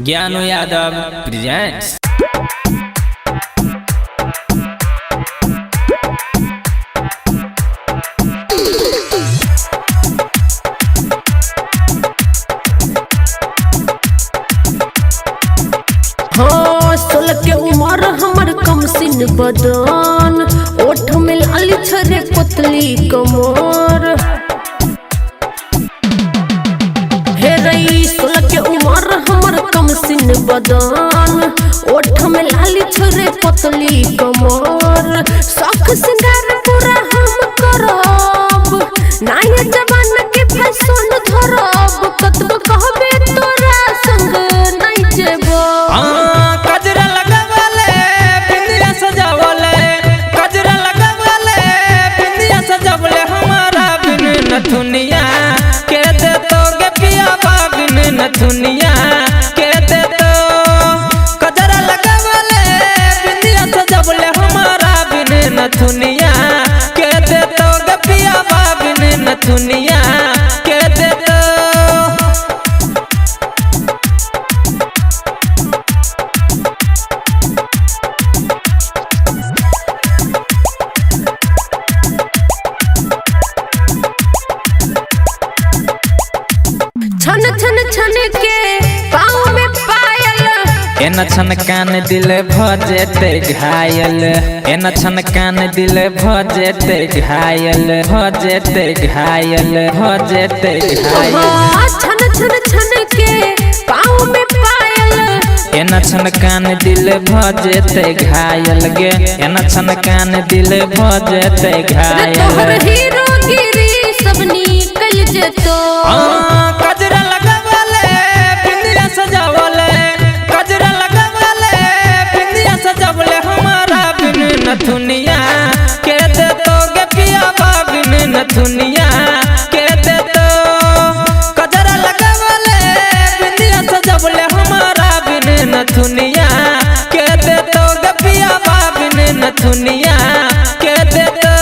ज्ञानू Yadav presents. हाँ, 16 के उम्र हमर कम सिन बदन, ओठ में लाल छरे पतली कमर। हे रई 16 के उम्र हमर कम सिन बदन, ओठ में लाल छरे पतली कमर। शौक सिंगार पूरा हम करब, नया जमाना के फैशन धरब। कतबो कहबे तोरा संग नहीं जेबो। कजरा लगावले बिंदिया सजावले, कजरा लगावले बिंदिया सजावले, हमारा बिन नथुनिया के दे तो गे पिया बिन नथुनिया के दे तो। कजरा लगावले बिंदिया सजावले, हमारा बिन नथुनिया के दे तो गे पिया बिन नथुनिया के दे तो। छन छन छन के पाँव में पायल, एना छन कान दिल भ जेते घायल, एना छन कान दिल भ जेते घायल, भ जेते घायल, भ जेते घायल। हाँ, छन छन छन के पाँव में पायल, एना छन कान दिल भ जेते घायल गे, एना छन कान दिल भ जेते रे तोहर घायल। हीरो गिरी सब निकल जेतो। कजरा लगावले बिंदिया सजावले, कजरा लगावले बिंदिया सजावले, हमारा बिन नथुनिया के दे तो गे पिया बिन नथुनिया के दे तो। कजरा लगावले बिंदिया सजावले, हमारा बिन नथुनिया के दे तो गे पिया बिन नथुनिया के दे तो।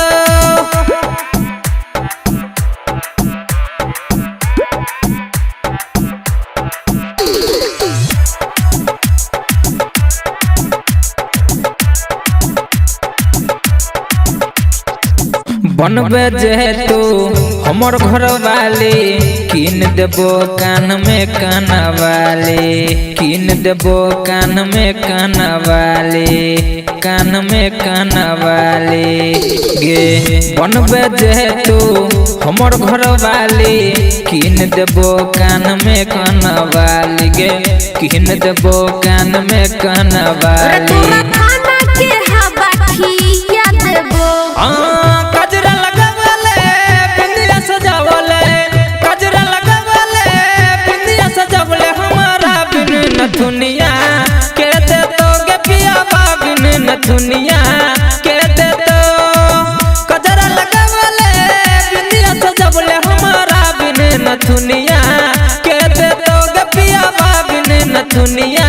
बनबे जे तू हमर घर वाली, किन देबो कान में काना वाली, किन देबो कान में काना वाली, कान में काना वाली गे। बनबे जे तू हमर घर वाली, किन देबो कान में काना वाली गे, किन देबो कान में काना रे वाली। तोरा खाना के हवा खिया देबो। कजरा लगावले बिंदिया सजावले, कजरा लगावले बिंदिया सजावले, हमारा बिन नथुनिया के दे तो गे पिया बिन नथुनिया के दे तो। कजरा लगावले बिंदिया सजावले, हमारा बिन नथुनिया के दे तो गे पिया बिन नथुनिया।